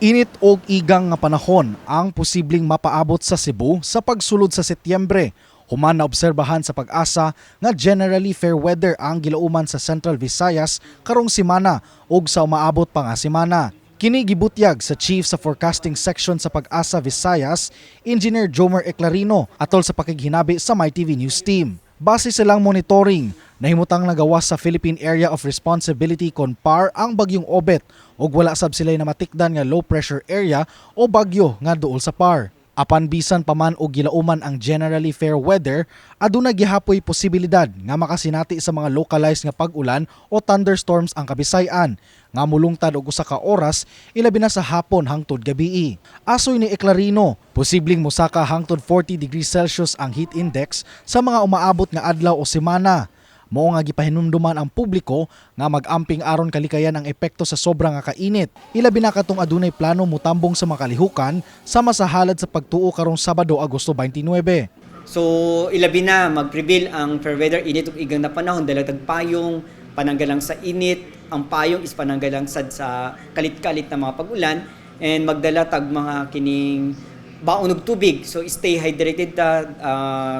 Init og igang nga panahon ang posibleng mapaabot sa Cebu sa pagsulod sa Setyembre. Human naobserbahan sa Pag-asa nga generally fair weather ang gilauman sa Central Visayas karong semana ug sa umaabot pa nga semana. Kini gibutyag sa Chief sa Forecasting Section sa Pag-asa Visayas, Engineer Jomer Eclarino, atol sa pakighinabi sa MyTV News Team. Base sa ilang monitoring, nahimutang nagawas sa Philippine Area of Responsibility kon PAR ang bagyong Obet ug wala sab sila'y namatikdan nga low pressure area o bagyo nga duol sa PAR. Apan bisan pa man og gilauman ang generally fair weather, aduna gihapoy posibilidad nga makasinati sa mga localized nga pag-ulan o thunderstorms ang Kabisay-an nga mulungtad og usa ka oras, ilabi na sa hapon hangtod gabii. Asoy ni Eclarino, posibleng mosaka hangtod 40 degrees Celsius ang heat index sa mga umaabot nga adlaw o semana. Mao nga gipahinumduman ang publiko nga mag-amping aron kalikayan ang epekto sa sobra nga kainit. Ilabi na katong adunay plano mutambong sa mga kalihukan sama sa halad sa pagtuo karong Sabado, Agosto 29. So ilabi na mag-prevail ang fair weather, init ug igang na panahon, dala tag payong, pananggalang sa init. Ang payong is pananggalang sad sa kalit-kalit na mga pag-ulan and magdala tag mga kining baon og tubig. So stay hydrated ta,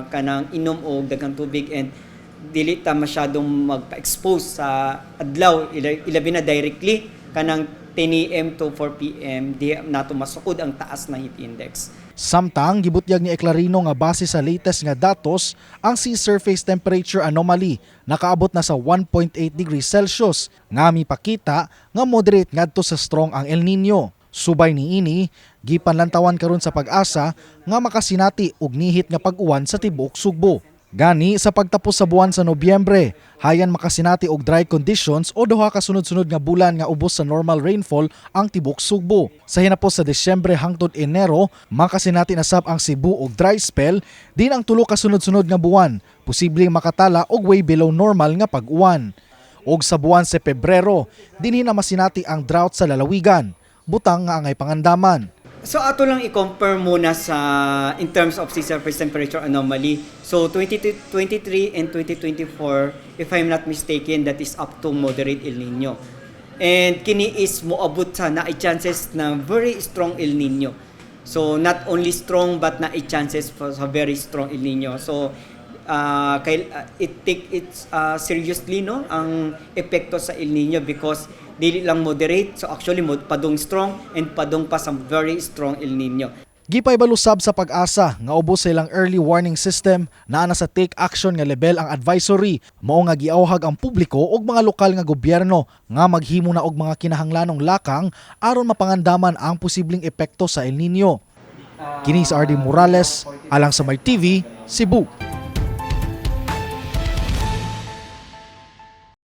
kanang inom og daghang tubig and dili ta masyadong magpa-expose sa adlaw, ilabi na directly kanang 10 a.m. to 4 p.m. di nato masukod ang taas na heat index. Samtang gibutyag ni Eclarino nga base sa latest nga datos, ang sea surface temperature anomaly nakaabot na sa 1.8 degrees Celsius nga mipakita nga moderate ngadto sa strong ang El Nino. Subay niini, gipanlantawan karon sa Pag-asa nga makasinati og nihit nga pag-uwan sa tibuok Sugbo. Gani sa pagtapos sa buwan sa Nobyembre, hayan makasinati og dry conditions o duha ka sunod-sunod nga bulan nga ubos sa normal rainfall ang tibuok Sugbo. Sa hinapos sa Disyembre hangtod Enero, makasinati na sab ang Cebu og dry spell din ang 3 ka sunod-sunod nga buwan, posibleng makatala og way below normal nga pag-uwan. Og sa buwan sa Pebrero, dinhi na masinati ang drought sa lalawigan, butang nga angay pangandaman. So ato lang i-compare muna sa in terms of sea surface temperature anomaly. So 2023 and 2024, if I'm not mistaken, that is up to moderate El Nino. And kini is moabot sa naay chances na very strong El Nino. So not only strong but naay chances for sa very strong El Nino. So it take it seriously, no, ang epekto sa El Nino because dili lang moderate, so actually mod padung strong and padung pa sa very strong El Nino. Gipaybalo sab sa Pag-asa nga ubos sa ilang early warning system, naa na sa take action nga level ang advisory, mao nga giawhag ang publiko ug mga lokal nga gobyerno nga maghimo na og mga kinahanglanong lakang aron mapangandaman ang posibleng epekto sa El Nino. Kini si RD Morales alang sa My TV, Cebu.